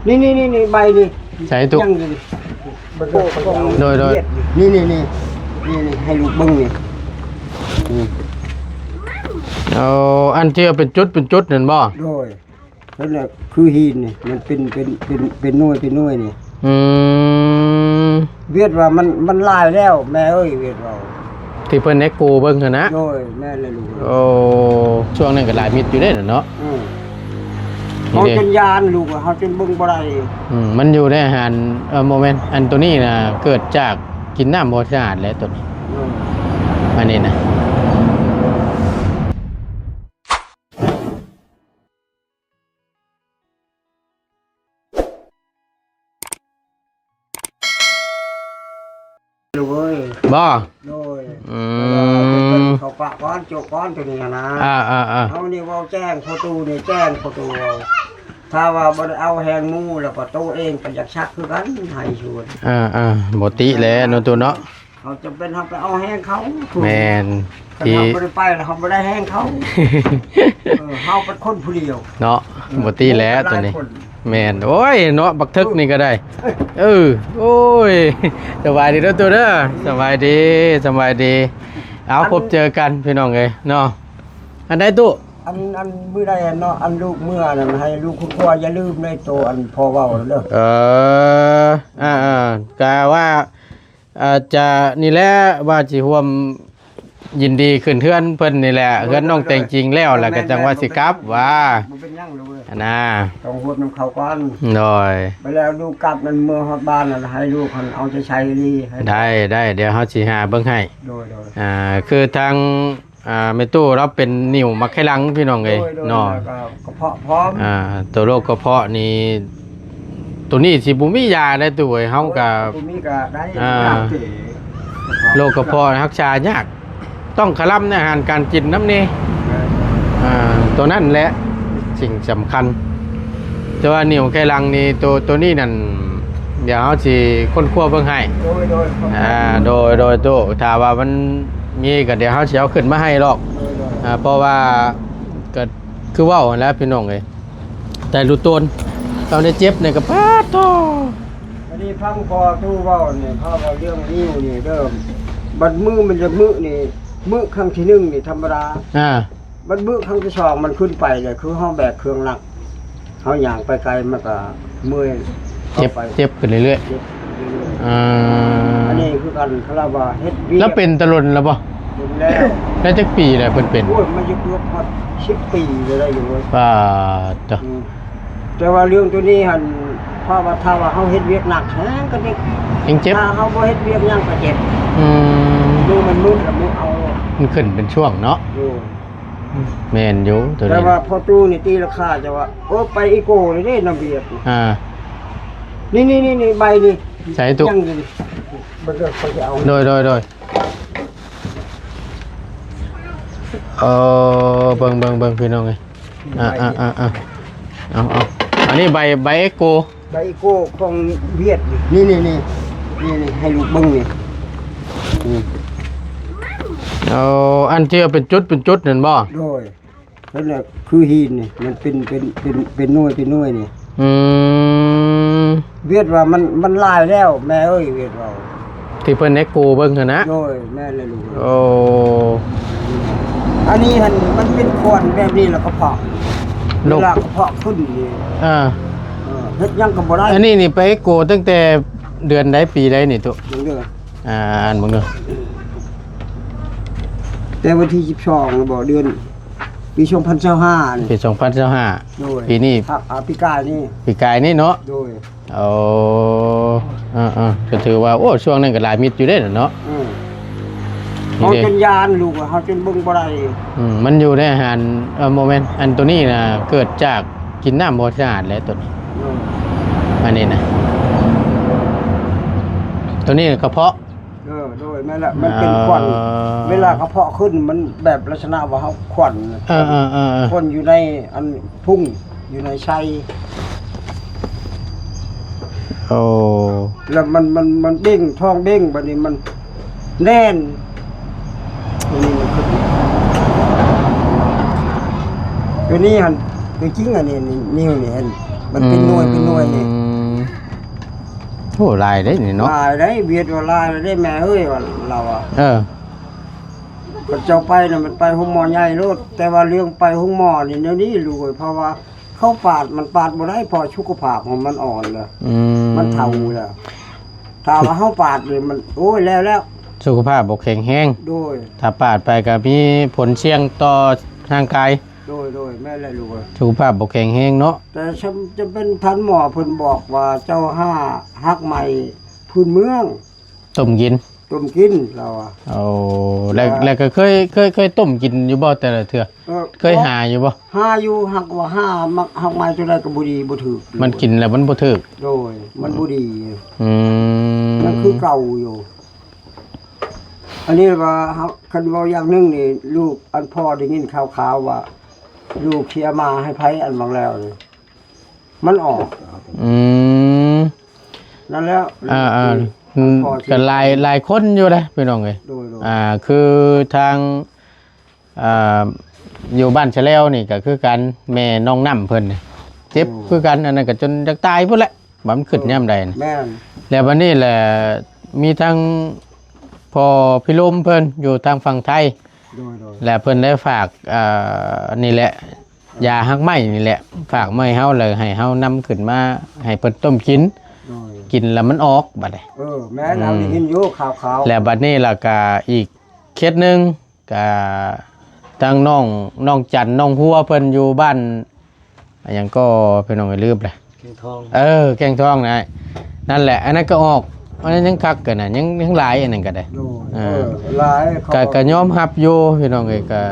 ນີ້ໆໆ ໃບນີ້ ໃສ່ຕຸ ຍັງຢູ່ນີ້ ໂດຍໆ ນີ້ໆໆ ນີ້ໆ ໃຫ້ລູກເບິ່ງນີ້ ນີ້ ເອົາ ອັນທີ່ເປັນຈຸດເປັນຈຸດນັ້ນບໍ່? ໂດຍ ນັ້ນແຫຼະ ຄືຫີນນີ້ ມັນເປັນ ເປັນ ເປັນ ເປັນໜ່ວຍ ເປັນໜ່ວຍນີ້ ອືມ ວຽດວ່າມັນ ມັນຫຼາຍແລ້ວແມ່ເອີຍ ວຽດວ່າ ທີ່ເພິ່ນເອັກໂກເບິ່ງຫັ້ນນະ ໂດຍ ແມ່ນແຫຼະລູກ ໂອ້ ຊ່ວງນັ້ນກໍຫຼາຍມິດຢູ່ເດ້ເນາະ ອືມ ເຮົາຈົນຢ້ານລູກ ເຮົາຈົນເບິ່ງບໍ່ໄດ້ ອືມ ມັນຢູ່ໃນອາຫານ ເອີ ບໍ່ແມ່ນ ອັນໂຕນີ້ນະ ເກີດຈາກກິນນ້ຳບໍ່ສະອາດແຫຼະໂຕນີ້ ອືມ ອັນນີ້ນະ ລູກເອີຍ ບໍ່ ໂດຍ ອືມ ເຂົາປະກ່ອນ ໂຈະກ່ອນໂຕນີ້ນະ ອ່າໆໆ ເຮົານີ້ເວົ້າແຈ້ງພໍ່ຕູ້ນີ້ ແຈ້ງພໍ່ຕູ້ເວົ້າ ຖ້າວ່າບໍ່ໄດ້ເອົາແຮງໝູ່ ແລ້ວກໍໂຕເອງກໍຢາກຊັກຄືກັນ ໃຫ້ຊວນ ອ່າໆ ບໍ່ຕິແຫຼະເນາະ ຕູ້ເນາະ ເຮົາຈຳເປັນເຮົາໄປເອົາແຮງເຂົາ ແມ່ນ ທີ່ເຮົາບໍ່ໄດ້ໄປ ແລ້ວເຮົາບໍ່ໄດ້ແຮງເຂົາ ເອີ ເຮົາເປັນຄົນຜູ້ດຽວເນາະ ບໍ່ຕິແຫຼະໂຕນີ້ ແມ່ນ ໂອ້ຍເນາະ ບັກເຖິກນີ້ກໍໄດ້ ເອີ ໂອ້ຍ ສະບາຍດີເດີຕູ້ເດີ ສະບາຍດີ ສະບາຍດີ ເອົາ ອັນ ພົບເຈີກັນພີ່ນ້ອງເອີຍເນາະ ອັນໃດຕູ້ ອັນ ອັນມື້ໃດເນາະ ອັນລູກເມືອນັ້ນ ໃຫ້ລູກຄຸນຄົວຢ່າລືມໃນໂຕອັນພໍ່ເວົ້າເດີ ເອີ ອ່າໆ ກະວ່າ ອາດຈະນີ້ແຫຼະ ວ່າຊິຮ່ວມຍິນດີຂຶ້ນເຮືອນເພິ່ນນີ້ແຫຼະ ເຮືອນນ້ອງແຕ່ງຈິງແລ້ວ ແລ້ວກໍຈັ່ງວ່າຊິກັບວ່າ ບໍ່ເປັນຫຍັງລູກເອີຍ ຫັ້ນນະ ຕ້ອງຮ່ວມນຳເຂົາກ່ອນ ໂດຍ ໄປແລ້ວລູກກັບນັ້ນ ເມືອຮອດບ້ານນັ້ນ ໃຫ້ລູກຫັ້ນເອົາໃຈໃສ່ອີ່ຫຼີ ໄດ້ ໄດ້ ດຽວເຮົາຊິຫາເບິ່ງໃຫ້ ໂດຍໆ ອ່າ ຄືທາງ ອ່າ ແມ່ຕູ້ລາວເປັນໜິວໝາກໄຂ່ຫຼັງພີ່ນ້ອງເອີຍ ໂດຍໆ ເນາະ ແລ້ວກໍກະເພາະພ້ອມ ອ່າ ໂຕໂລກກະເພາະນີ້ ໂຕນີ້ຊິບໍ່ມີຢາໄດຕູ້ເອີຍ ເຮົາກໍ ໂອ້ຍ ບໍ່ມີກໍໄດ້ ອ່າ ໂລກກະເພາະຮັກສາຍາກ ຕ້ອງຄະລຳໃນອາຫານການກິນນຳນີ້ ອ່າ ໂຕນັ້ນແຫຼະສິ່ງສຳຄັນ ແຕ່ວ່າໜິວໄຂ່ຫຼັງນີ້ ໂຕ ໂຕນີ້ນັ້ນ ດຽວເຮົາຊິຄົ້ນຄວ້າເບິ່ງໃຫ້ ໂດຍໆ ອ່າ ໂດຍໆ ຕູ້ ຖ້າວ່າມັນ ມີກໍດຽວເຮົາຊິເອົາຂຶ້ນມາໃຫ້ດອກ ໂດຍໆ ອ່າ ເພາະວ່າກໍຄືເວົ້າຫັ້ນແຫຼະພີ່ນ້ອງເອີຍ ແຕ່ລູກໂຕນ ຕອນໄດ້ເຈັບນີ້ກໍປາດໂທ້ ອັນນີ້ຟັງພໍ່ຕູ້ເວົ້ານີ້ ເພາະວ່າເລື່ອງນິ້ວນີ້ເດີ ບັດມື້ມັນຈະມື້ນີ້ ມື້ຄັ້ງທີໜຶ່ງນີ້ທຳມະດາ ອ່າ ບັດມື້ຄັ້ງທີສອງມັນຂຶ້ນໄປເລີຍ ຄືເຮົາແບກເຄື່ອງໜັກ ເຮົາຍ່າງໄປໄກມັນກໍເມື່ອຍ ເຈັບ ເຈັບຂຶ້ນເລື້ອຍໆ ເຈັບຂຶ້ນເລື້ອຍໆ ອ່າ ອັນນີ້ຄືກັນ ຄັນລາວວ່າເຮັດວຽກ ລາວເປັນແຕ່ດົນແລ້ວບໍ່? ດົນແລ້ວ ໄດ້ຈັກປີແລ້ວເພິ່ນເປັນ? ໂອ້ຍ ມັນຢູ່ເກືອບຮອດສິບປີແລ້ວໄດ້ຢູ່ເວີຍ ປາດໂທ້ ອືມ ແຕ່ວ່າເລື່ອງໂຕນີ້ຫັ້ນ ເພາະວ່າຖ້າວ່າເຮົາເຮັດວຽກໜັກແຮງກໍເຈັບ ແຮງເຈັບ ຖ້າເຮົາບໍ່ເຮັດວຽກຫຍັງກໍເຈັບ ອືມ ມືມັນມືດລະມືເອົາ ມັນຂຶ້ນເປັນຊ່ວງເນາະ ໂດຍ ແມ່ນຢູ່ໂຕນີ້ ແຕ່ວ່າພໍ່ຕູ້ນີ້ຕີລາຄາ ຈະວ່າ ໂອ້ ໄປອີໂກ້ເລີຍເດ້ ນຳວຽດ ອ່າ ນີ້ໆໆໆ ໃບນີ້ ໃສ່ຕຸ ຍັງຢູ່ນີ້ ເບິ່ງເດີ ຂ້ອຍຈະເອົາ ໂດຍໆໆ ເອີ ເບິ່ງໆໆ ພີ່ນ້ອງເອີຍ ອ່າໆໆໆ ເອົາໆ ອັນນີ້ໃບ ໃບເອັກໂກ ໃບອີໂກ້ຂອງຫວຽດນີ້ ນີ້ໆໆ ນີ້ໆ ໃຫ້ລູກເບິ່ງນີ້ ນີ້ ເອົາ ອັນທີ່ເປັນຈຸດເປັນຈຸດນັ້ນບໍ່? ໂດຍ ນັ້ນແຫຼະ ຄືຫີນນີ້ ມັນເປັນ ເປັນ ເປັນ ເປັນໜ່ວຍ ເປັນໜ່ວຍນີ້ ອືມ ຫວຽດວ່າມັນ ມັນຫຼາຍແລ້ວແມ່ເອີຍ ຫວຽດວ່າ ທີ່ເພິ່ນເອັກໂກເບິ່ງຫັ້ນນະ ໂດຍ ແມ່ນແຫຼະລູກ ໂອ້ ອັນນີ້ຫັ້ນມັນເປັນຄວັນແບບນີ້ລະກະເພາະ ເວລາກະເພາະຂຶ້ນນີ້ ອ່າ ເອີ ເຮັດຫຍັງກໍບໍ່ໄດ້ ອັນນີ້ນີ້ໄປເອັກໂກຕັ້ງແຕ່ເດືອນໃດ ປີໃດນີ້ຕຸ ເບິ່ງເດີ ອ່າ ອ່ານເບິ່ງເດີ ແຕ່ວັນທີສິບສອງບໍ່ ເດືອນ ປີສອງພັນຊາວຫ້ານີ້ ປີສອງພັນຊາວຫ້າ ໂດຍ ປີນີ້ ອາ ປີກາຍນີ້ ປີກາຍນີ້ເນາະ ໂດຍ ໂອ້ ເອີໆ ກໍຖືວ່າ ໂອ້ ຊ່ວງນັ້ນກໍຫຼາຍມິດຢູ່ເດ້ເນາະ ອືມ ນີ້ເດ້ ເຮົາຈົນຢ້ານລູກ ເຮົາຈົນເບິ່ງບໍ່ໄດ້ ອືມ ມັນຢູ່ໃນອາຫານ ເອີ ບໍ່ແມ່ນ ອັນໂຕນີ້ນະ ເກີດຈາກກິນນ້ຳບໍ່ສະອາດແຫຼະໂຕນີ້ ໂດຍ ອັນນີ້ນະ ໂຕນີ້ກະເພາະ ເອີ ໂດຍ ແມ່ນລະ ມັນເປັນຄວັນ ອ່າ ເວລາກະເພາະຂຶ້ນ ມັນແບບລັກສະນະວ່າເຮົາຄວັນ ເອີໆໆໆ ຄວັນຢູ່ໃນອັນພຸງ ຢູ່ໃນໄຊ ໂອ້ ແລ້ວມັນ ມັນ ມັນເບັ່ງ ທ້ອງເບັ່ງ ບັດນີ້ມັນແໜ້ນ ໂຕນີ້ມັນຂຶ້ນ ໂຕນີ້ຫັ້ນ ຕົວຈິງອັນນີ້ ນີ້ ນິ້ວນີ້ ເຫັນ ມັນເປັນໜ່ວຍ ອືມ ເປັນໜ່ວຍນີ້ ໂອ້ ຫຼາຍເດ້ນີ້ເນາະ ຫຼາຍເດ້ ວຽດວ່າຫຼາຍເດ້ແມ່ເອີຍ ວ່າລາວວ່າ ເອີ ຄັນເຈົ້າໄປນະ ມັນໄປໂຮງໝໍໃຫຍ່ໂລດ ແຕ່ວ່າເລື່ອງໄປໂຮງໝໍນີ້ ແນວນີ້ລູກເອີຍ ເພາະວ່າເຂົາປາດ ມັນປາດບໍ່ໄດ້ ເພາະສຸຂະພາບຂອງມັນອ່ອນແລ້ວ ອືມ ມັນເຖົ້າແລ້ວ ຖ້າວ່າເຮົາປາດນີ້ ມັນ ໂອ້ຍ ແລ້ວ ແລ້ວ ສຸຂະພາບບໍ່ແຂງແຮງ ໂດຍ ຖ້າປາດໄປກໍມີຜົນສ່ຽງຕໍ່ຮ່າງກາຍ ໂດຍ ໂດຍ ແມ່ນແຫຼະລູກເອີຍ ສຸຂະພາບບໍ່ແຂງແຮງເນາະ ແຕ່ຈຳ ຈຳເປັນທ່ານໝໍເພິ່ນບອກວ່າ ເຈົ້າຫາຮາກໄມ້ພື້ນເມືອງ ຕົ້ມກິນ ຕົ້ມກິນ ລາວວ່າ ໂອ້ ແລ້ວ ແລ້ວກໍເຄີຍ ເຄີຍ ເຄີຍຕົ້ມກິນຢູ່ບໍ່ແຕ່ລະເທື່ອ? ເອີ ເຄີຍຫາຢູ່ບໍ່? ຫາຢູ່ ຫາກວ່າຫາ ມັກ ຮາກໄມ້ຕົວໃດກໍບໍ່ດີ ບໍ່ຖືກ ມັນກິນແລ້ວມັນບໍ່ຖືກ ໂດຍ ມັນບໍ່ດີ ອືມ ຍັງຄືເກົ່າຢູ່ ອັນນີ້ວ່າເຮົາ ຄັນເວົ້າຢ່າງໜຶ່ງນີ້ ລູກ ອັນພໍ່ໄດ້ຍິນຂ່າວໆວ່າ ລູກເຄຍມາໃຫ້ໃຜ ອັນບາງແລ້ວນີ້ ມັນອອກ ອືມ ນັ້ນແຫຼະ ອ່າໆ ອືມ ກໍຫຼາຍ ຫຼາຍຄົນຢູ່ເດ້ພີ່ນ້ອງເອີຍ ໂດຍໆ ອ່າ ຄືທາງ ອ່າ ຢູ່ບ້ານຊະແລວນີ້ກໍຄືກັນ ແມ່ນ້ອງນ້ຳເພິ່ນນີ້ເຈັບ ໂອ້ ຄືກັນ ອັນນັ້ນກໍຈົນຢາກຕາຍພຸ້ນແຫຼະ ວ່າມັນຂຶ້ນຍາມໃດນະ ແມ່ນ ແລ້ວບັດນີ້ແຫຼະ ມີທັງພໍ່ພິລົມເພິ່ນຢູ່ທາງຝັ່ງໄທ ໂດຍໆ ແລະເພິ່ນໄດ້ຝາກ ອ່າ ນີ້ແຫຼະ ຢາຮາກໄມ້ນີ້ແຫຼະ ຝາກມາໃຫ້ເຮົາ ແລ້ວໃຫ້ເຮົານຳຂຶ້ນມາໃຫ້ເພິ່ນຕົ້ມກິນ ໂດຍ ກິນແລ້ວມັນອອກບັດນີ້ ເອີ ແມ່ນ ອືມ ເຮົາໄດ້ຍິນຢູ່ຂ່າວໆ ແລ້ວບັດນີ້ລະກະອີກເຂດໜຶ່ງ ກະທາງນ້ອງ ນ້ອງຈັນ ນ້ອງຫົວ ເພິ່ນຢູ່ບ້ານ ອາຫຍັງກໍພີ່ນ້ອງ ລືມແຫຼະ ແກ້ງທອງ ເອີ ແກ້ງທອງນະ ນັ້ນແຫຼະ ອັນນັ້ນກໍອອກ ອັນນັ້ນຍັງຄັກກັນນະ ຍັງ ຍັງຫຼາຍ ອັນນັ້ນກໍໄດ້ ໂດຍ ເອີ ເອີ ຫຼາຍ ກໍ ກໍຍອມຮັບຢູ່ພີ່ນ້ອງເອີຍ ກໍ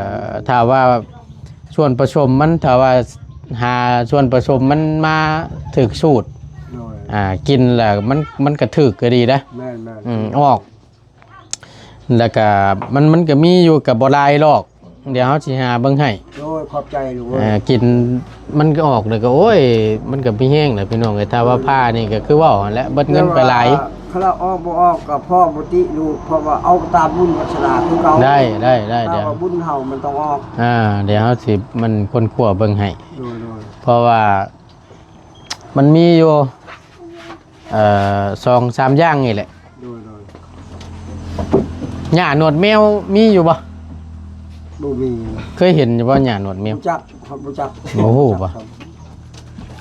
ຖ້າວ່າສ່ວນປະສົມມັນ ຖ້າວ່າຫາສ່ວນປະສົມມັນມາຖືກສູດ ໂດຍ ອ່າ ກິນແລ້ວມັນ ມັນກໍຖືກກໍດີນະ ແມ່ນໆ ອືມ ອອກ ແລ້ວກະມັນ ມັນກະມີຢູ່ ກະບໍ່ຫຼາຍດອກ ດຽວເຮົາຊິຫາເບິ່ງໃຫ້ ໂອ້ຍ ຂອບໃຈລູກເອີຍ ເອີ ກິນມັນກະອອກແລ້ວກະ ໂອ້ຍ ມັນກະມີແຮງແຫຼະພີ່ນ້ອງເອີຍ ຖ້າວ່າ ໂດຍ ຜ່ານີ້ກະຄືເວົ້າຫັ້ນແຫຼະ ເບິດເງິນໄປຫຼາຍ ແຕ່ວ່າຄັນລາວອອກບໍ່ອອກກະພໍ່ບໍ່ຕິລູກ ເພາະວ່າເອົາຕາມບຸນວາສະໜາຄືເກົ່າ ໄດ້ ໄດ້ ໄດ້ ຖ້າວ່າບຸນເຮົາມັນຕ້ອງອອກ ອ່າ ດຽວເຮົາຊິ ມັນຄົ້ນຄວ້າເບິ່ງໃຫ້ ໂດຍໆ ເພາະວ່າ ມັນມີຢູ່ ເອີ ສອງສາມຢ່າງນີ້ແຫຼະ ໂດຍໆ ຫຍ້າໜວດແມວມີຢູ່ບໍ່? ບໍ່ມີ ເຄີຍເຫັນຢູ່ບໍ່ຫຍ້າໜວດແມວ? ບໍ່ຈັກ ບໍ່ຈັກ ບໍ່ຮູ້ບໍ່?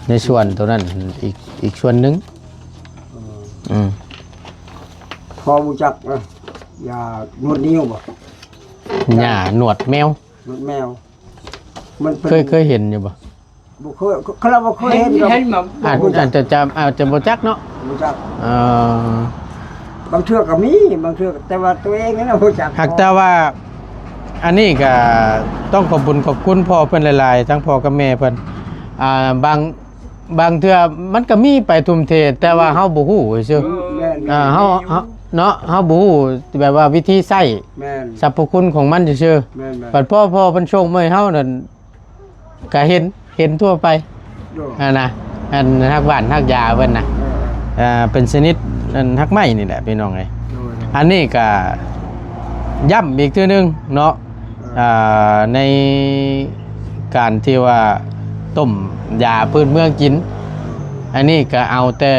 ໃນສວນໂຕນັ້ນ ອີກ ອີກສວນໜຶ່ງ ເອີ ອືມ ພໍຮູ້ຈັກນະ ຫຍ້າໜວດແມວບໍ່? ຫຍ້າໜວດແມວ ໜວດແມວ ມັນເປັນ ເຄີຍ ເຄີຍເຫັນຢູ່ບໍ່? ບໍ່ເຄີຍ ຄັນລາວບໍ່ເຄີຍເຫັນ ເຫັນ ເຫັນ ອາດ ອາດຈະຈຳ ອາດຈະບໍ່ຈັກເນາະ ບໍ່ຈັກ ເອີ ບາງເທື່ອກໍມີ ບາງເທື່ອ ແຕ່ວ່າຕົວເອງຫັ້ນນະບໍ່ຈັກ ຫາກແຕ່ວ່າ ອັນນີ້ກໍຕ້ອງຂອບບຸນຂອບຄຸນພໍ່ເພິ່ນຫຼາຍໆ ທັງພໍ່ກັບແມ່ເພິ່ນ ອ່າ ບາງ ບາງເທື່ອມັນກໍມີໄປທຸ່ມເທ ແຕ່ວ່າເຮົາບໍ່ຮູ້ຊື່ ອືມ ແມ່ນໆ ອ່າ ເຮົາ ເຮົາ ເນາະ ເຮົາບໍ່ຮູ້ແບບວ່າວິທີໃຊ້ ແມ່ນ ສັບພະຄຸນຂອງມັນຊື່ໆ ແມ່ນໆ ບັດພໍພໍ່ເພິ່ນສົ່ງມາໃຫ້ເຮົານັ້ນ ກະເຫັນ ເຫັນທົ່ວໄປ ໂດຍ ຫັ້ນນະ ອັນຮາກຫວ່ານຮາກຢາເພິ່ນນະ ເອີ ອ່າ ເປັນຊະນິດອັນຮາກໄມ້ນີ້ແຫຼະພີ່ນ້ອງເອີຍ ໂດຍ ອັນນີ້ກະຢ້ຳອີກເທື່ອໜຶ່ງເນາະ ເອີ ອ່າ ໃນການທີ່ວ່າຕົ້ມຢາພື້ນເມືອງກິນ ອັນນີ້ກະເອົາແຕ່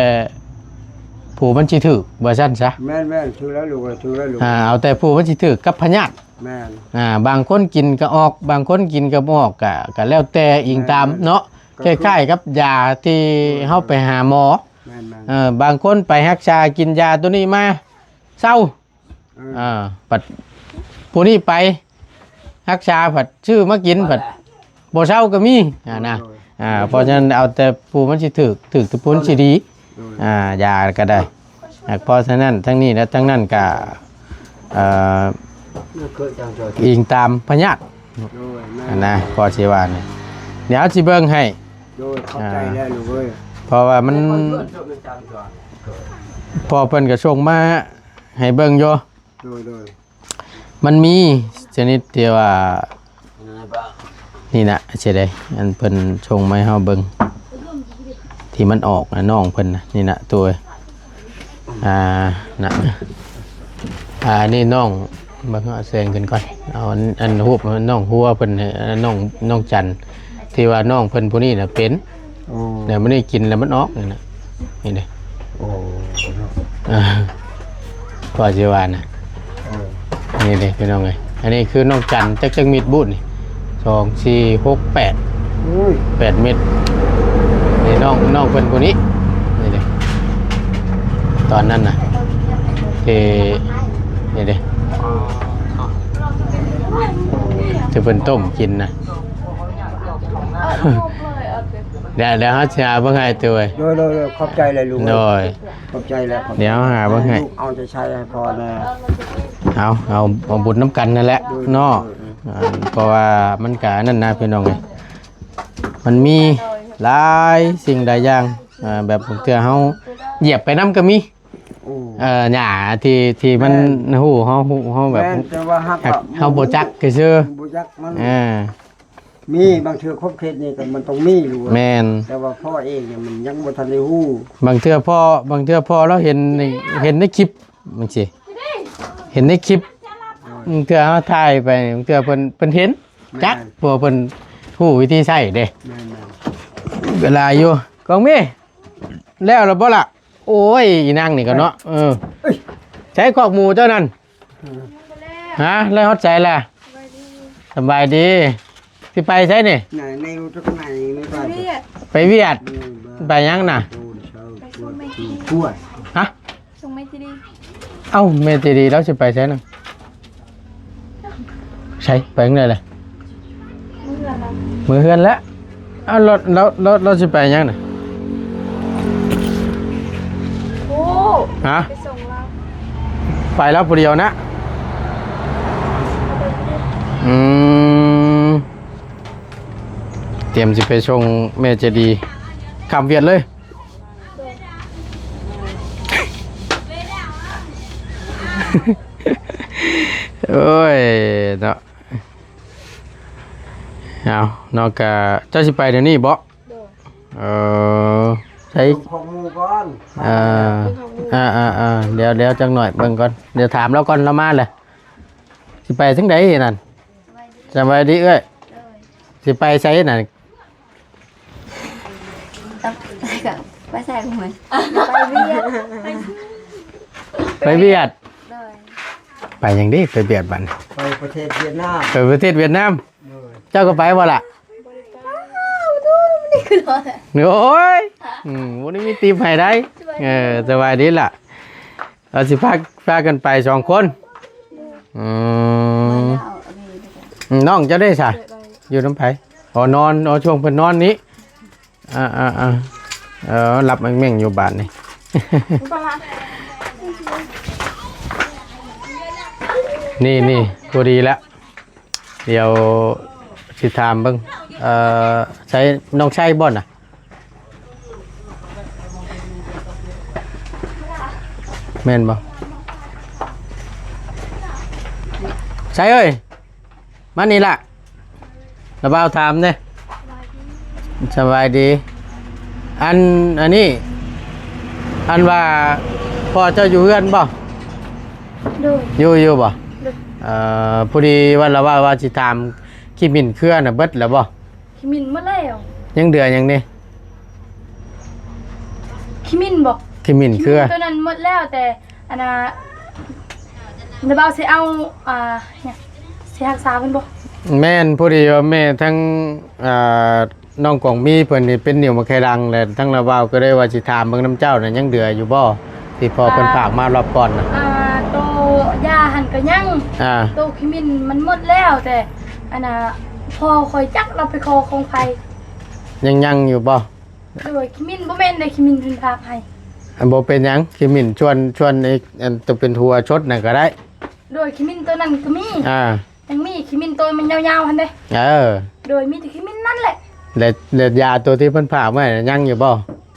ຜູ້ມັນຊິຖືກ ວ່າຊັ້ນຊະ ແມ່ນໆ ຖືກແລ້ວລູກເອີຍ ຖືກແລ້ວລູກ ອ່າ ເອົາແຕ່ຜູ້ມັນຊິຖືກກັບພະຍາດ ແມ່ນ ອ່າ ບາງຄົນກິນກໍອອກ ບາງຄົນກິນກໍບໍ່ອອກ ກໍ ກໍແລ້ວແຕ່ອີງຕາມ ແມ່ນໆ ເນາະ ກໍຄື ຄ້າຍໆກັບຢາທີ່ ໂດຍ ເຮົາໄປຫາໝໍ ແມ່ນໆ ເອີ ບາງຄົນໄປຮັກສາກິນຢາໂຕນີ້ມາເຊົາ ເອີ ອ່າ ບັດຜູ້ນີ້ໄປຮັກສາ ພັດຊື້ມາກິນ ພັດບໍ່ເຊົາກໍມີ ຫັ້ນນະ ໂດຍ ອ່າ ເພາະສະນັ້ນເອົາແຕ່ຜູ້ມັນຊິຖືກ ຖືກແຕ່ຜູ້ມັນຊິດີ ໂດຍ ອ່າ ຢາກໍໄດ້ ອ່າ ເພາະສະນັ້ນທັງນີ້ແລະທັງນັ້ນກໍ ເອີ ອີງຕາມພະຍາດ ໂດຍ ແມ່ນ ຫັ້ນນະ ພໍຊິວ່ານີ້ ດຽວເຮົາຊິເບິ່ງໃຫ້ ໂດຍ ຂອບໃຈ ອ່າ ແລ້ວລູກເອີຍ ເພາະວ່າມັນ ພໍ່ເພິ່ນກໍສົ່ງມາໃຫ້ເບິ່ງຢູ່ ໂດຍໆ ມັນມີຊະນິດທີ່ວ່າ ນີ້ນະ ຊິໄດ້ ອັນເພິ່ນສົ່ງມາໃຫ້ເຮົາເບິ່ງ ທີ່ມັນອອກນະ ນ້ອງເພິ່ນນະ ນີ້ນະ ໂຕ ອ່າ ນະ ອ່າ ນີ້ນ້ອງ ເບິ່ງ ເອົາແສງຂຶ້ນກ່ອນ ເອົາອັນ ອັນຮູບນ້ອງຫົວເພິ່ນໃຫ້ ນ້ອງ ນ້ອງຈັນ ທີ່ວ່ານ້ອງເພິ່ນຜູ້ນີ້ນະເປັນ ໂອ້ ແລ້ວມື້ນີ້ກິນແລ້ວມັນອອກ ນີ້ນະ ນີ້ເດ້ ໂອ້ ເນາະ ເອີ ກໍຊິວ່ານະ ເອີ ນີ້ເດ້ພີ່ນ້ອງເອີຍ ອັນນີ້ຄືນ້ອງຈັນ ຈັກ ຈັກເມັດບຸນີ້ ສອງ ສີ່ ຫົກ ແປດ ໂອ້ຍ ແປດເມັດ ນີ້ນ້ອງ ນ້ອງເພິ່ນຜູ້ນີ້ ນີ້ເດ້ ຕອນນັ້ນນະ ເອີ ນີ້ເດ້ ທີ່ເພິ່ນຕົ້ມກິນນະ ດຽວ ດຽວເຮົາຊິຫາເບິ່ງໃຫ້ ໂດຍ ໂດຍ ໂດຍ ຂອບໃຈຫຼາຍ ລຸງ ໂດຍ ຂອບໃຈຫຼາຍ ຂອບໃຈ ດຽວເຮົາຫາເບິ່ງໃຫ້ ໃຫ້ລູກເອົາໃຈໃສ່ໃຫ້ພໍ່ແດ່ ເອົາ ເອົາ ເອົາບຸນນຳກັນນັ້ນແຫຼະ ໂດຍ ເນາະ ໂດຍ ເອີ ເພາະວ່າມັນກະນັ້ນນະ ພີ່ນ້ອງເອີຍ ມັນມີຫຼາຍສິ່ງຫຼາຍຢ່າງ ເອີ ແບບບາງເທື່ອເຮົາຢຽບໄປນຳກໍມີ ໂອ້ ເອີ ຫຍ້າທີ່ ທີ່ມັນ ແມ່ນ ຮູ້ ເຮົາຮູ້ ເຮົາແບບ ແມ່ນ ແຕ່ວ່າຫາກ ຫາກວ່າ ເຮົາບໍ່ຈັກຊື່ໆ ບໍ່ຈັກມັນ ເອີ ມີບາງເທື່ອຂອບເຂດນີ້ກໍມັນຕ້ອງມີຢູ່ ແມ່ນ ແຕ່ວ່າພໍ່ເອງນີ້ມັນຍັງບໍ່ທັນໄດ້ຮູ້ ບາງເທື່ອພໍ່ ບາງເທື່ອພໍ່ລາວເຫັນໃນ ເຫັນໃນຄລິບຈັ່ງຊີ້ ເຫັນໃນຄລິບ ບາງເທື່ອເຮົາຖ່າຍໄປ ບາງເທື່ອເພິ່ນ ເພິ່ນເຫັນ ແມ່ນ ຈັກ ເພາະວ່າເພິ່ນຮູ້ວິທີໃຊ້ເດ້ ແມ່ນໆ ເວລາຢູ່ ກອງມີ ແລ້ວລະບໍ່ລະ? ໂອ້ຍ ອີນາງນີ້ກໍເນາະ ເອີ ເອີຍ ໃຊ້ຄອກໝູເຈົ້ານັ້ນ ຮະ ແລ້ວຮອດໃສລະ? ສະບາຍດີ ສະບາຍດີ ຊິໄປໃສນີ້? ໄປວຽດ ໄປຫຍັງນະ? ໄປສົ່ງແມ່ຈີ່ ຮະ? ສົ່ງແມ່ຈີ່ ເອົ້າ ແມ່ຈີ່ລາວຊິໄປໃສນະ? ໃສ ໄປທາງໃດລະ? ເມືອເຮືອນລະ ເມືອເຮືອນລະ ອ້າວ ລາວ ລາວ ລາວ ລາວຊິໄປຫຍັງນະ? ໂອ້ ຮະ? ໄປສົ່ງລາວ ໄປລາວຜູ້ດຽວນະ? ອືມ ຕຽມຊິໄປສົ່ງແມ່ເຈດີ ຂ້າມຫວຽດເລີຍ ໂອ້ຍ ເນາະ. ເອົາເນາະ ກະເຈົ້າຊິໄປດຽວນີ້ບໍ? ໂດຍ ເອີ ໃສ ເບິ່ງຂອງໝູ່ກ່ອນ ເອີ ເບິ່ງຂອງໝູ່ ເອີໆໆ ດຽວ ດຽວຈັກໜ້ອຍເບິ່ງກ່ອນ ດຽວຖາມລາວກ່ອນ ລາວມາແລ້ວ ຊິໄປທາງໃດນັ້ນ? ສະບາຍດີເອື້ອຍ ໂດຍ ຊິໄປໃສນັ້ນ? ໄປໃສຂອງມັນ ໄປຫວຽດ ໄປຫວຽດ ໂດຍ ໄປຫຍັງເດ້ ໄປຫວຽດບັດນີ້? ໄປປະເທດຫວຽດນາມ ໄປປະເທດຫວຽດນາມ ໂດຍ ເຈົ້າກໍໄປບໍ່ລະ? ບໍ່ໄດ້ໄປ ໂອ້ຍ ອືມ ບໍ່ໄດ້ມີຕິບໃຫ້ໄດ໋ ເອີ ສະບາຍດີລະ ເອົາ ຊິພາ ພາກັນໄປສອງຄົນ ອືມ ນ້ອງເຈົ້າເດ້ຊະ ຢູ່ນຳໃຜ? ອໍ ນອນ ອໍ ຊ່ວງເພິ່ນນອນນີ້ ອ່າໆໆ ເອີ ຫຼັບແມ່ງໆຢູ່ບາດນີ້ ນີ້ໆ ພໍດີລະ ດຽວຊິຖາມເບິ່ງ ເອີ ໃສ ນ້ອງໄຊບໍ່ນະ? ແມ່ນບໍ່? ໄຊເອີຍ ມານີ້ລະ ລະບ່າວຖາມແດ່ ສະບາຍດີ ອັນ ອັນນີ້ ອັນວ່າ ພໍ່ເຈົ້າຢູ່ເຮືອນບໍ່? ໂດຍ ຢູ່ ຢູ່ບໍ່? ໂດຍ ເອີ ພໍດີວ່າລະວ່າ ວ່າຊິຖາມ ຂີ້ໝິ່ນເຄືອນະ ເບິດແລ້ວບໍ່? ຂີ້ໝິ່ນໝົດແລ້ວ ຍັງເຫຼືອຫຍັງນີ້? ຂີ້ໝິ່ນບໍ? ຂີ້ໝິ່ນເຄືອ ຂີ້ໝິ່ນຕົວນັ້ນໝົດແລ້ວ ແຕ່ອັນນ່າ ລະບ່າວຊິເອົາ ອ່າ ຫຍັງ ຊິຮັກສາເພິ່ນບໍ? ແມ່ນ ພໍດີວ່າແມ່ທັງ ອ່າ ນ້ອງກອງມີເພິ່ນນີ້ເປັນໜິວໝາກໄຂ່ດັງ ແລະ ທັງລະບ່າວກໍເລີຍວ່າຊິຖາມເບິ່ງນຳເຈົ້ານະ ຍັງເຫຼືອຢູ່ບໍ່? ທີ່ພໍ່ເພິ່ນ ອ່າ ຝາກມາລອບກ່ອນນະ ອ່າ ໂຕຢາຫັ້ນກໍຍັງ ອ່າ ໂຕຂີ້ໝິ່ນມັນໝົດແລ້ວ ແຕ່ອັນນ່າ ພໍ່ຂ້ອຍຈັກລາວໄປຂໍຂອງໃຜ ຍັງ ຍັງຢູ່ບໍ່? ໂດຍ ຂີ້ໝິ່ນບໍ່ແມ່ນເດ້ ຂີ້ໝິ່ນເພິ່ນຝາກໃຫ້ ອັນ ບໍ່ເປັນຫຍັງ ຂີ້ໝິ່ນຊວນ ຊວນອີກ ອັນໂຕເປັນຫົວຊົດນັ້ນກໍໄດ້ ໂດຍ ຂີ້ໝິ່ນໂຕນັ້ນກໍມີ ອ່າ ຍັງມີຂີ້ໝິ່ນໂຕມັນຍາວໆຫັ້ນເດ້ ເອີ ໂດຍ ມີແຕ່ຂີ້ໝິ່ນນັ້ນແຫຼະ ແລະ ແລະ ຢາໂຕທີ່ເພິ່ນຝາກໄວ້ນະ ຍັງຢູ່ບໍ່?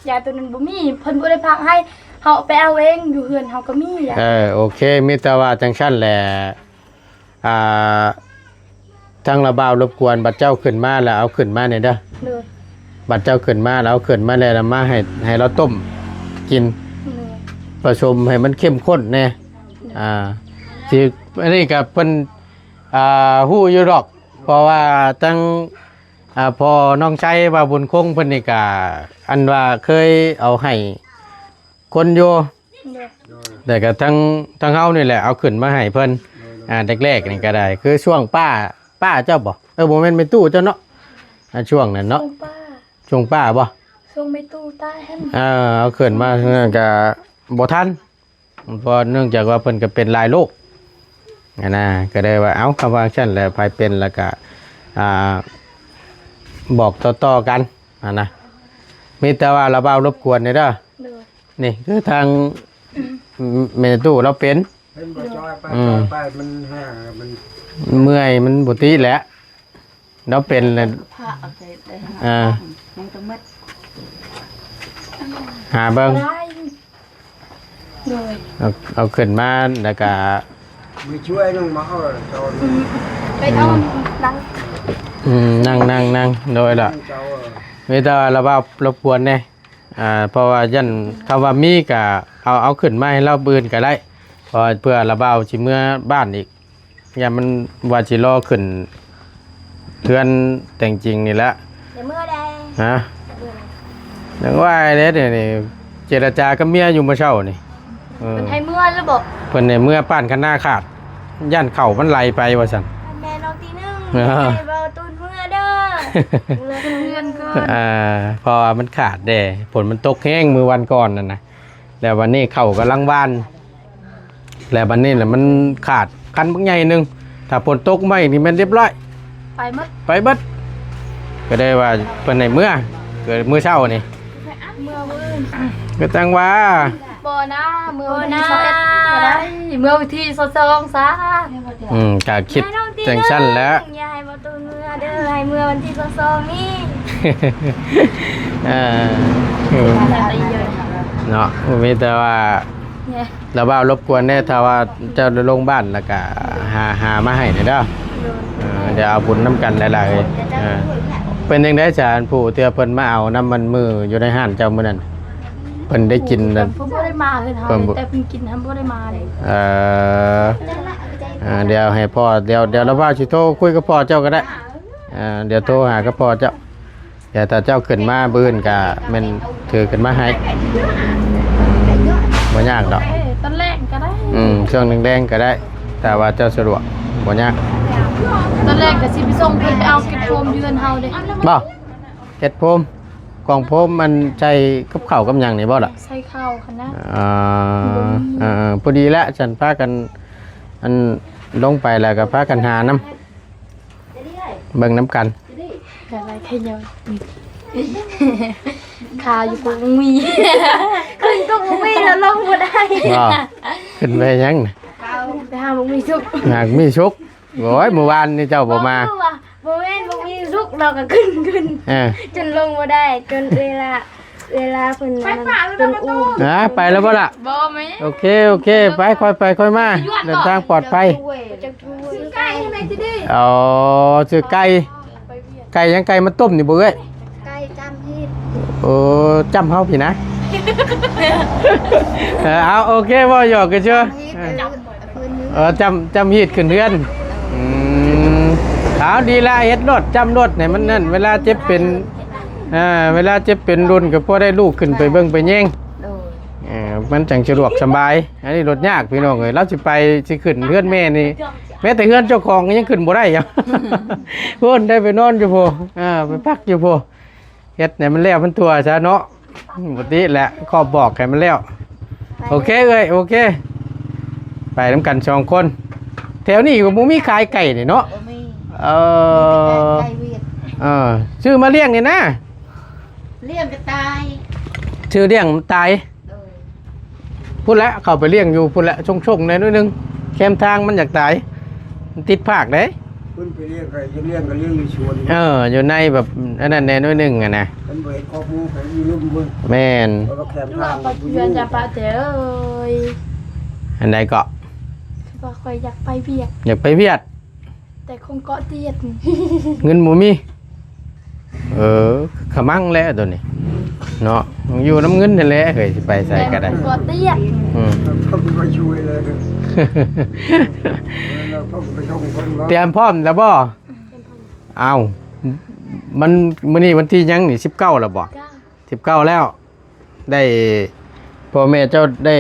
ຢາໂຕນັ້ນບໍ່ມີ ເພິ່ນບໍ່ໄດ້ຝາກໃຫ້ ເຮົາໄປເອົາເອງ ຢູ່ເຮືອນເຮົາກໍມີຢາ ເອີ ໂອເຄ ມີແຕ່ວ່າຈັ່ງຊັ້ນແຫຼະ ອ່າ ທາງລະບ່າວລົບກວນ ບັດເຈົ້າຂຶ້ນມາແລ້ວເອົາຂຶ້ນມາແດ່ເດີ ໂດຍ ບັດເຈົ້າຂຶ້ນມາແລ້ວເອົາຂຶ້ນມາແລ້ວນຳມາໃຫ້ ໃຫ້ລາວຕົ້ມກິນ ໂດຍ ປະສົມໃຫ້ມັນເຂັ້ມຂຸ້ນແດ່ ໂດຍ ອ່າ ຊິ ອັນນີ້ກໍເພິ່ນ ອ່າ ຮູ້ຢູ່ດອກ ເພາະວ່າທັງ ອ່າ ພໍ່ນ້ອງໄຊ ບ່າວບຸນຄົງເພິ່ນນີ້ກະ ອັນວ່າເຄີຍເອົາໃຫ້ ຄົນຢູ່ ໂດຍ ແຕ່ກໍທັງ ທັງເຮົານີ້ແຫຼະເອົາຂຶ້ນມາໃຫ້ເພິ່ນ ໂດຍ ອ່າ ແລກໆນີ້ກໍໄດ້ ຄືຊ່ວງປ້າ ປ້າເຈົ້າບໍ່? ເອີ ບໍ່ແມ່ນແມ່ຕູ້ເຈົ້າເນາະ ອ່າ ຊ່ວງນັ້ນເນາະ ຊ່ວງປ້າ ຊ່ວງປ້າບໍ່? ຊ່ວງແມ່ຕູ້ຕາຍຫັ້ນ ເອີ ເອົາຂຶ້ນມານັ້ນກໍບໍ່ທັນ ເພາະເນື່ອງຈາກວ່າເພິ່ນກໍເປັນຫຼາຍໂລກຫັ້ນນະ ກໍໄດ້ວ່າ ເອົ້າ ຄຳວ່າຊັ້ນແຫຼະ ໃຜເປັນແລ້ວກໍ ອ່າ ບອກຕໍ່ໆກັນຫັ້ນນະ ມີແຕ່ວ່າລະເວົ້າລົບກວນເດີ ໂດຍ ນີ້ຄືທາງແມ່ຕູ້ລາວເປັນ ເພິ່ນບໍ່ຈ່ອຍໄປ ອືມ ຈ່ອຍໄປມັນແຫ້ງ ມັນເມື່ອຍ ມັນບໍ່ຕິແຫຼະ ລາວເປັນແລ້ວ ອ່າ ຍັງຕ້ອງໝົດ ຫາເບິ່ງ ໂດຍ ເອົາ ເອົາຂຶ້ນມາແລ້ວກະ ມາຊ່ວຍໜຶ່ງມາເອົາເຈົ້າ ອືມ ໄປເອົາ ອືມ ນັ່ງ ອືມ ນັ່ງ ນັ່ງ ນັ່ງ ໂດຍລະ ເຈົ້າ ມີແຕ່ວ່າລະເວົ້າລົບກວນແດ່ ອ່າ ເພາະວ່າຢ້ານ ຄຳວ່າມີກະເອົາ ເອົາຂຶ້ນມາໃຫ້ລາວບືນກະໄດ້ ເພາະວ່າເພື່ອລະເວົ້າຊິເມືອບ້ານອີກ ຢ້ານມັນວ່າຊິລໍຂຶ້ນເຮືອນແຕ່ງຈິງນີ້ແຫຼະ ຢ່າເມືອໃດ ຮະ ເມືອໃດ ຍັງວ່າແຫຼະ ດຽວນີ້ເຈລະຈາກັບເມຍຢູ່ມື້ເຊົ້ານີ້ ເອີ ເພິ່ນໃຫ້ເມືອແລ້ວບໍ? ເພິ່ນໃຫ້ເມືອ ປ້ານຄັນນາຂາດ ຢ້ານເຂົ້າມັນໄຫຼໄປວ່າຊັ້ນ ແມ່ນ້ອງຕີໜຶ່ງ ເອີ ໃຫ້ເວົ້າຕູນເມືອເດີ ເມືອເຮືອນກ່ອນ ອ່າ ເພາະວ່າມັນຂາດແດ່ ຝົນມັນຕົກແຮງມື້ວັນກ່ອນນັ້ນນະ ແລ້ວວັນນີ້ເຂົ້າກຳລັງຫວ່ານ ແລ້ວບັດນີ້ລະມັນຂາດຄັນບັກໃຫຍ່ໜຶ່ງ ຖ້າຝົນຕົກມາອີກນີ້ແມ່ນຮຽບຮ້ອຍ ໄປໝົດ ໄປເບິດ ກໍໄດ້ວ່າເພິ່ນໃຫ້ເມືອ ເກີດມື້ເຊົ້ານີ້ ເມືອມື້ອື່ນ ກໍຈັ່ງວ່າ ບໍ່ນະ ເມືອວັນທີຊາວເອັດກໍໄດ້ ເມືອວັນທີຊາວສອງຊະ ອືມ ກໍຄິດຈັ່ງຊັ້ນແຫຼະ ຢ່າໃຫ້ບໍ່ ເມືອເດີ ໃຫ້ເມືອວັນທີຊາວສອງນີ້ ເອີ ເນາະ ມີແຕ່ວ່າລະເວົ້າລົບກວນແດ່ ຖ້າວ່າເຈົ້າໄດ້ລົງບ້ານແລ້ວກະຫາ ຫາມາໃຫ້ແດ່ເດີ ເອີ ດຽວເອົາບຸນນຳກັນຫຼາຍໆ ເອີ ເປັນຈັ່ງໃດສານ ຜູ້ທີ່ເພິ່ນມາເອົານຳມັນມື້ຢູ່ໃນຮ້ານເຈົ້າມື້ນັ້ນ ເພິ່ນໄດ້ກິນ ເພິ່ນບໍ່ໄດ້ມາເລີຍ ເພິ່ນບໍ່ ແຕ່ເພິ່ນກິນຫັ້ນບໍ່ໄດ້ມາເລີຍ ເອີ ອ່າ ດຽວໃຫ້ພໍ່ ດຽວ ດຽວລະວ່າຊິໂທຄຸຍກັບພໍ່ເຈົ້າກໍໄດ້ ອ່າ ດຽວໂທຫາກັບພໍ່ເຈົ້າ ດຽວຖ້າເຈົ້າຂຶ້ນມາມື້ອື່ນກະແມ່ນຖືຂຶ້ນມາໃຫ້ ບໍ່ຍາກດອກ ເອີ ຕອນແລງກໍໄດ້ ອືມ ຊ່ວງແລງໆກໍໄດ້ ຖ້າວ່າເຈົ້າສະດວກ ບໍ່ຍາກ ຕອນແລງກໍຊິໄປສົ່ງເພິ່ນໄປເອົາເກັບໂຟມຢູ່ເຮືອນເຮົາເດ້ ບໍ່? ເກັບໂຟມ ກ່ອງໂຟມ ອັນໃສ່ກັບເຂົ້າກັບຫຍັງນີ້ບໍ່ລະ? ໃສ່ເຂົ້າຫັ້ນນະ ອ່າ ບໍ່ມີ ເອີໆ ພໍດີແລ້ວ ຊັ້ນພາກັນ ອັນ ລົງໄປແລ້ວກໍພາກັນຫານຳ ເບິ່ງນຳກັນ ຂາຢູ່ກໍບໍ່ມີ ຂຶ້ນກໍບໍ່ມີ ແລ້ວລົງບໍ່ໄດ້ ບໍ່? ຂຶ້ນໄປຫຍັງ? ໄປຫາບໍ່ມີສຸກ ຫາມີສຸກ ໂອ້ຍ ມື້ວານນີ້ເຈົ້າບໍ່ມາ ບໍ່ຄືວ່າ ບໍ່ແມ່ນບໍ່ມີສຸກ ເຮົາກໍຂຶ້ນ ຂຶ້ນ ເອີ ຈົນລົງບໍ່ໄດ້ ຈົນເວລາ ເວລາເພິ່ນ ໄປປ່າ ເພິ່ນອູ້ ອ່າ ໄປແລ້ວບໍ່ລະ? ບໍ່ແມ່ນ ໂອເຄ ໂອເຄ ໄປ ຄ່ອຍໄປຄ່ອຍມາ ເດີນທາງປອດໄພ ຊື້ໄກ່ໃຫ້ແມ່ຈີດີ ອໍ ຊື້ໄກ່ ໄກ່ຫຍັງ? ໄກ່ມາຕົ້ມນີ້ບໍ່ເອື້ອຍ? ໄກ່ຈ້ຳຮີດ ໂອ້ ຈ້ຳເຮົາພີ້ນະ ເອີ ເອົາ ໂອເຄ ເວົ້າຫຍອກກັນຊື່ ເອີ ຈ້ຳ ຈ້ຳຮີດຂຶ້ນເຮືອນ ອືມ ເອົາ ດີລະ ເຮັດໂລດ ຈ້ຳໂລດໃຫ້ມັນນັ້ນ ເວລາເຈັບເປັນ ເອີ ເວລາເຈັບເປັນລຸນກໍພໍໄດ້ລູກຂຶ້ນໄປເບິ່ງໄປແຍງ ໂດຍ ເອີ ມັນຈັ່ງສະດວກສະບາຍ ອັນນີ້ໂລດຍາກພີ່ນ້ອງເອີຍ ລາວຊິໄປ ຊິຂຶ້ນເຮືອນແມ່ນີ້ ແມ້ແຕ່ເຮືອນເຈົ້າຂອງກໍຍັງຂຶ້ນບໍ່ໄດ້ ພຸ້ນ ໄດ້ໄປນອນຢູ່ພຸ້ນ ເອີ ໄປພັກຢູ່ພຸ້ນ ເຮັດໃຫ້ມັນແລ້ວມັນທົ່ວຊະເນາະ ບໍ່ຕິແຫຼະ ຂອບບອກໃຫ້ມັນແລ້ວ ໂອເຄເອີຍ ໂອເຄ ໄປນຳກັນສອງຄົນ ແຖວນີ້ກໍບໍ່ມີຂາຍໄກ່ນີ້ເນາະ ບໍ່ມີ ເອີ ໄກ່ຫວຽດ ເອີ ຊື້ມາລ້ຽງນີ້ນະ ລ້ຽງກໍຕາຍ ຊື້ລ້ຽງມັນຕາຍ ໂດຍ ພຸ້ນແຫຼະ ເຂົ້າໄປລ້ຽງຢູ່ພຸ້ນແຫຼະ ຊົງໆ ແດ່ໜ້ອຍໜຶ່ງ ແຄມທາງມັນຢາກຕາຍ ມັນຕິດພາກເດ້ ເພິ່ນໄປລ້ຽງກໍ ຢາກລ້ຽງກໍລ້ຽງຢູ່ສວນ ເອີ ຢູ່ໃນແບບອັນນັ້ນແດ່ໜ້ອຍໜຶ່ງຫັ້ນນະ ເພິ່ນບໍ່ເຮັດຄອກໝູ ໄປຢູ່ລຸ່ມພຸ້ນ ແມ່ນ ເພາະວ່າແຄມທາງ ເພື່ອນຈະປະແຈເອີຍ ອັນໃດເກາະ ຄືວ່າຂ້ອຍຢາກໄປວຽກ ຢາກໄປວຽກ ແຕ່ຄົງເກາະຕຽດ ເງິນບໍ່ມີ ເອີ ຂະມັງແຫຼະໂຕນີ້ເນາະ ຢູ່ນຳເງິນຫັ້ນແຫຼະເຮີ້ຍ ຊິໄປໃສກໍໄດ້ ເກາະຕຽດ ອືມ ເຂົາກໍບໍ່ຊ່ວຍເລີຍ ເຂົາກໍໄປສົ່ງຄົນເນາະ ຕຽມພ້ອມແລ້ວບໍ່? ອ້າວ ມັນ ມື້ນີ້ວັນທີຫຍັງນີ້? ສິບເກົ້າແລ້ວບໍ່? ສິບເກົ້າແລ້ວ ໄດ້ ພໍ່ແມ່ເຈົ້າໄດ້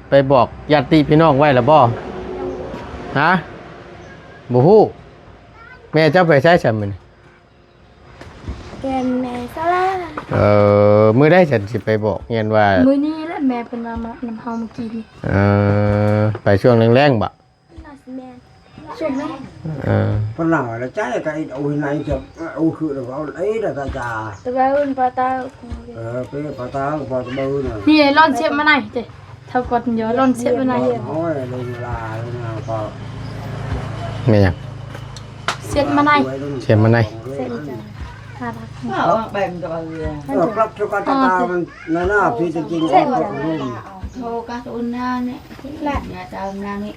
ໄປບອກຍາດຕິພີ່ນ້ອງໄວ້ແລ້ວບໍ່? ຮະ? ບໍ່ຮູ້. ແມ່ເຈົ້າໄປໃສຊັ້ນມື້ນີ້? ແກ່ນແມ່ສາລາ. ເອີ ມື້ໃດຊັ້ນຊິໄປບອກຮຽນວ່າ? ມື້ນີ້ແຫຼະ ແມ່ເພິ່ນວ່າມານຳເຮົາມື້ກີ້ນີ້. ເອີ ໄປຊ່ວງແລງໆບໍ? ໜ້າຊິແມ່ນ ຊ່ວງແລງ. ເອີ ພະນັງລະໃຈກະອິດໂອຍໃນຈະໂອຄືລະເວົ້າເອີຍລະກະຈາ ຕະເບິ່ງປາຕາ. ເອີ ເປປາຕາປາຕະເບິ່ງນະ ນີ້ລອນສຽບມາໃນເດ້. ເທົ່າກ່ອນເດີ ລອນເສຍບມາໃນ. ໂອ້ຍ ເລື່ອງລາວນະກໍ ແມ່ນຫຍັງ? ເສຍບມາໃນ ເສຍບມາໃນ. ເສຍບມາໃນ. ເອົາແບ່ງກັບເຮືອ ເອີ ປັບຈຸກະຕາມັນນັ້ນນະ ທີ່ຈິງ ເສຍບມາໃນ. ໂທກະອຸນນານີ້ ແຫຼະ ຍາຕາມນານີ້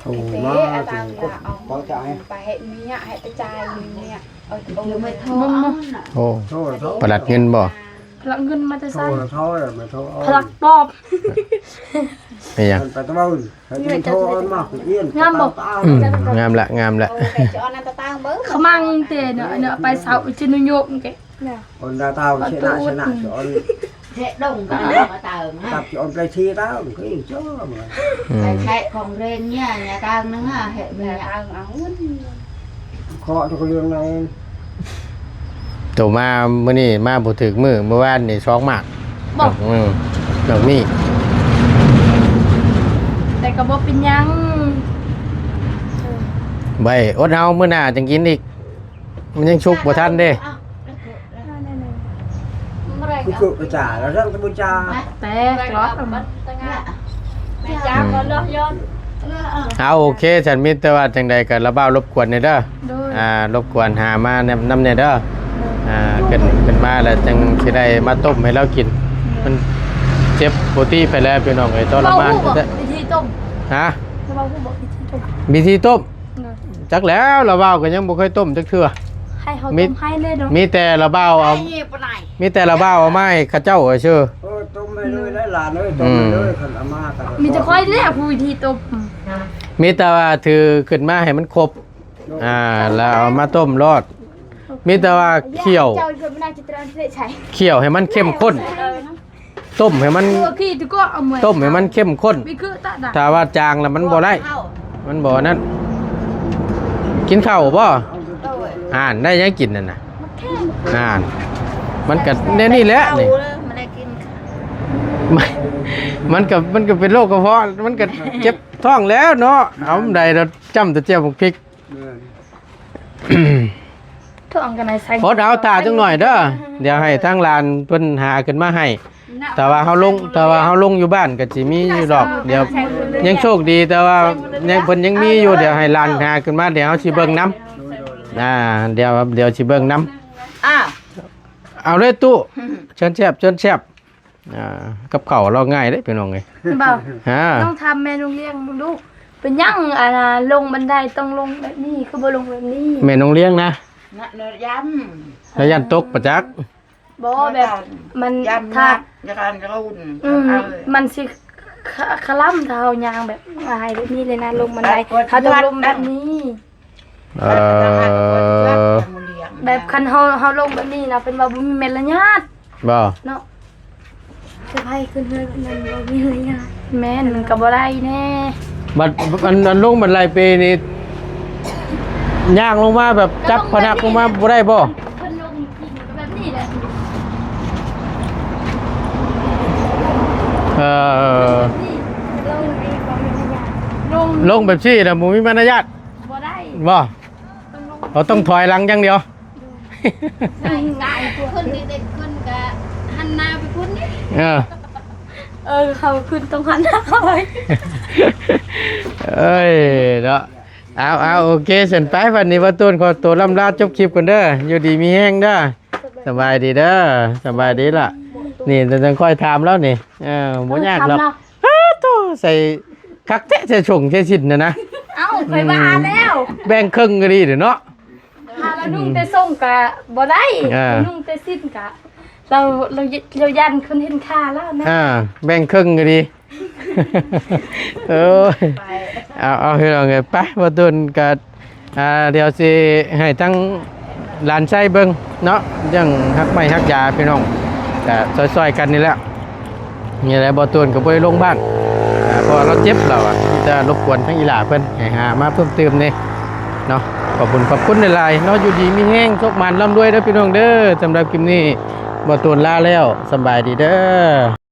ໂທມາເຖິງກໍພໍໃຈ ໄປໃຫ້ເມຍ ໃຫ້ໄປຈ່າຍເມຍ ເອົາ ເອົາ ໂທ ປະຫຼັດເງິນບໍ່? ພະລັກເງິນມາແຕ່ໃສ? ໂທລະເທົ່າແລ້ວ ແມ່ນໂທເອົາ ພະລັກປອບ. ແມ່ນຫຍັງ? ໄປຕະເບິ່ງ ໃຫ້ໂທເອົາມາ ງາມບໍ່? ອືມ ງາມລະ ງາມລະ. ຂະມັງເຕເນາະ ເນາະ ໄປເຊົາຊິນຸຍົກເກ ອອນດາຕາວເຊນາ ເຊນາ ອອນ ເທດົງກະມາຕາງ ຕັບອອນໄປທີຕາງ ຄືເຈົ້າ ອືມ ໄປແທະຂອງເຣງເນຍ ຍາຕາງນະ ເຮັດເມຍ ເອົາເງິນ ເຄາະທຸກເລື່ອງໃນ ໂຕມາມື້ນີ້ມາບໍ່ຖືກມື້ ມື້ວານນີ້ສອງໝາກ ບໍ່ ອືມ ດອກມີ້ ແຕ່ກໍບໍ່ເປັນຫຍັງ ໄວ້ອົດເອົາ ມື້ໜ້າຈັ່ງກິນອີກ ມັນຍັງສຸກບໍ່ທັນເດ້. ຄືຄືປະຈາລະເລື່ອງຕະບຸນຈາ ແຕກລອກ ແມ່ນຈ້າກໍເລືອກຍ້ອນ ເອົາ ໂອເຄ ຊັ້ນມີແຕ່ວ່າຈັ່ງໃດກໍລະບ່າວລົບກວນແດ່ເດີ ໂດຍ ອ່າ ລົບກວນຫາມານຳ ນຳແດ່ເດີ ໂດຍ ອ່າ ຂຶ້ນ ຂຶ້ນມາແລ້ວຈັ່ງຊິໄດ້ມາຕົ້ມໃຫ້ລາວກິນ ໂດຍ ມັນເຈັບປົວຕີໄປແລ້ວ ພີ່ນ້ອງເອີຍ ທໍລະມານ ເວົ້າຮູ້ບໍ່ ແທ້ໆ ວິທີຕົ້ມ ຮະ ລະເວົ້າຮູ້ບໍ່ ວິທີຕົ້ມ ວິທີຕົ້ມ ໂດຍ ຈັກແລ້ວ ລະບ່າວກໍຍັງບໍ່ເຄີຍຕົ້ມຈັກເທື່ອ ໃຫ້ເຮົາ ມີ ຕົ້ມໃຫ້ເລີຍເນາະ ມີແຕ່ລະບ່າວເອົາ ໃຫ້ປານໃດ ມີແຕ່ລະບ່າວເອົາມາໃຫ້ເຂົາເຈົ້າຊື່ ເອີ ຕົ້ມໃຫ້ເລີຍໄດ໋ຫຼານເອີຍ ອືມ ຕົ້ມໃຫ້ເລີຍ ຄັນເອົາມາກໍ ມີແຕ່ຂ້ອຍແຫຼະຜູ້ວິທີຕົ້ມ ມີແຕ່ວ່າຖືຂຶ້ນມາໃຫ້ມັນຄົບ ໂດຍ ອ່າ ແລ້ວເອົາມາຕົ້ມໂລດ ມີແຕ່ວ່າຂ້ຽວ ເຈົ້າເພິ່ນໜ້າຈະຕຣານເສະໃສ ຂ້ຽວໃຫ້ມັນເຂັ້ມຂຸ້ນ ເອີ ຕົ້ມໃຫ້ມັນ ຕົ້ມໃຫ້ມັນເຂັ້ມຂຸ້ນ ຖ້າວ່າຈາງແລ້ວມັນບໍ່ໄດ້ ມັນບໍ່ນັ້ນ ກິນເຂົ້າບໍ່? ໂດຍ ອ່ານ ໄດ້ຫຍັງກິນນັ້ນນະ? ໝາກແຄງ ອ່ານ ມັນກໍແນວນີ້ແຫຼະນີ້ ມັນກໍ ມັນກໍເປັນໂລກກະເພາະ ມັນກໍເຈັບທ້ອງແລ້ວເນາະ ເອົາໃດເນາະ ຈ້ຳແຕ່ແຈ່ວບັກພິກ ແມ່ນ ອດເອົາ ຖ້າຈັກໜ້ອຍເດີ ດຽວໃຫ້ທາງຫຼານເພິ່ນຫາຂຶ້ນມາໃຫ້ ຖ້າວ່າເຮົາລົງ ຖ້າວ່າເຮົາລົງຢູ່ບ້ານກໍຊິມີຢູ່ດອກ ດຽວຍັງໂຊກດີ ແຕ່ວ່າຍັງ ເພິ່ນຍັງມີຢູ່ ດຽວໃຫ້ຫຼານຫາຂຶ້ນມາ ດຽວເຮົາຊິເບິ່ງນຳ ອ່າ ດຽວ ດຽວຊິເບິ່ງນຳ ອ້າວ ເອົາເລີຍຕູ້ ເຊີນແຊບ ເຊີນແຊບ. ອ່າ ກັບເຂົ້າລາວງ່າຍເດ້ພີ່ນ້ອງເອີຍ ເວົ້າ ຮະ ຕ້ອງຖາມແມ່ນ້ອງລ້ຽງລູກ ເປັນຫຍັງ ອັນນ່າ ລົງບັນໄດຕ້ອງລົງແບບນີ້ ຄືບໍ່ລົງແບບນີ້ ແມ່ນ້ອງລ້ຽງນະ ນະ ນະຢ້ານ ນະຢ້ານຕົກປະຈັກ ບໍ່ ແບບມັນ ຢ້ານ ຖ້າ ນະ ຢ້ານກະລຸນ ອືມ ມັນຊິຄະ ຄະລຳ ຖ້າເຮົາຍ່າງແບບງ່າຍແບບນີ້ເລີຍນະ ລົງບັນໄດ ເຮົາຕ້ອງລົງແບບນີ້. ເອີ ແບບຄັນເຮົາ ເຮົາລົງແບບນີ້ນະ ເພິ່ນວ່າບໍ່ມີມາລະຍາດ ບໍ່ ເນາະ ສະພາຍຂຶ້ນເຮືອນແບບນັ້ນບໍ່ມີມາລະຍາດ ແມ່ນ ມັນກໍບໍ່ໄດ້ແດ່ ບັດ ອັນ ອັນລົງບັນໄດເປນີ້ ຍ່າງລົງມາແບບຈັບພະນັກລົງມາບໍ່ໄດ້ບໍ່? ເພິ່ນລົງກິນກໍແບບນີ້ແຫຼະ ເອີ ລົງແບບນີ້ ລົງ ລົງແບບນີ້ນະ ບໍ່ມີມາລະຍາດ ບໍ່ໄດ້ ບໍ່? ເຮົາຕ້ອງຖອຍຫຼັງຢ່າງດຽວ ໃຊ່ ຂຶ້ນເດັກໆ ຂຶ້ນກະຫັນໜ້າໄປພຸ້ນເດ້ ເອີ ເອີ ເຮົາຂຶ້ນຕ້ອງຫັນໜ້າເຂົ້າໄປ ເອີຍເນາະ ເອົາ ເອົາ ໂອເຄ ຊັ້ນໄປ ບັດນີ້ບ່າວຕູນຂໍຕົວລ່ຳລາຈົບຄລິບກ່ອນເດີ ຢູ່ດີມີແຮງເດີ ສະບາຍດີເດີ ສະບາຍດີລະ ນີ້ຕ້ອງຄ່ອຍຖາມລາວນີ້ ເອີ ບໍ່ຍາກດອກ ເອີ ຖາມລາວ ອ້າໂທ້ ໃສ່ຄັກແທ້ ໃສ່ສົ້ງໃສ່ສິ້ນນະນະ ເອົ້າ ຂ້ອຍວ່າແລ້ວ ແບ່ງເຄິ່ງກໍດີເດເນາະ ຖ້າລາວນຸ່ງແຕ່ສົ້ງກະບໍ່ໄດ້ ອ່າ ນຸ່ງແຕ່ສິ້ນກະ ລາວ ລາວ ລາວຢ້ານຄົນເຫັນຄ່າລາວນະ ອ່າ ແບ່ງເຄິ່ງກໍດີ ເອີຍ ເອົາ ເອົາ ພີ່ນ້ອງເອີຍ ໄປ ບ່າວຕູນກະ ອ່າ ດຽວຊິໃຫ້ທັງຫຼານຊາຍເບິ່ງເນາະ ເລື່ອງຮັກໄມ້ຮັກຢາພີ່ນ້ອງ ກະຊ່ອຍໆກັນນີ້ແຫຼະ ນີ້ແຫຼະ ບໍ່ໂຕນກໍບໍ່ໄດ້ລົງບ້ານ ອ່າ ເພາະວ່າລາວເຈັບ ລາວວ່າ ມີແຕ່ລົບກວນທາງອີ່ຫຼ້າເພິ່ນ ໃຫ້ຫາມາເພີ່ມຕື່ມແດ່ເນາະ. ຂອບຄຸນ ຂອບຄຸນຫຼາຍໆເນາະ ຢູ່ດີມີແຮງ ໂຊກໝານລ່ຳລວຍເດີພີ່ນ້ອງເດີ. ສຳລັບຄລິບນີ້ ບໍ່ໂຕນລາແລ້ວ ສຳບາຍດີເດີ.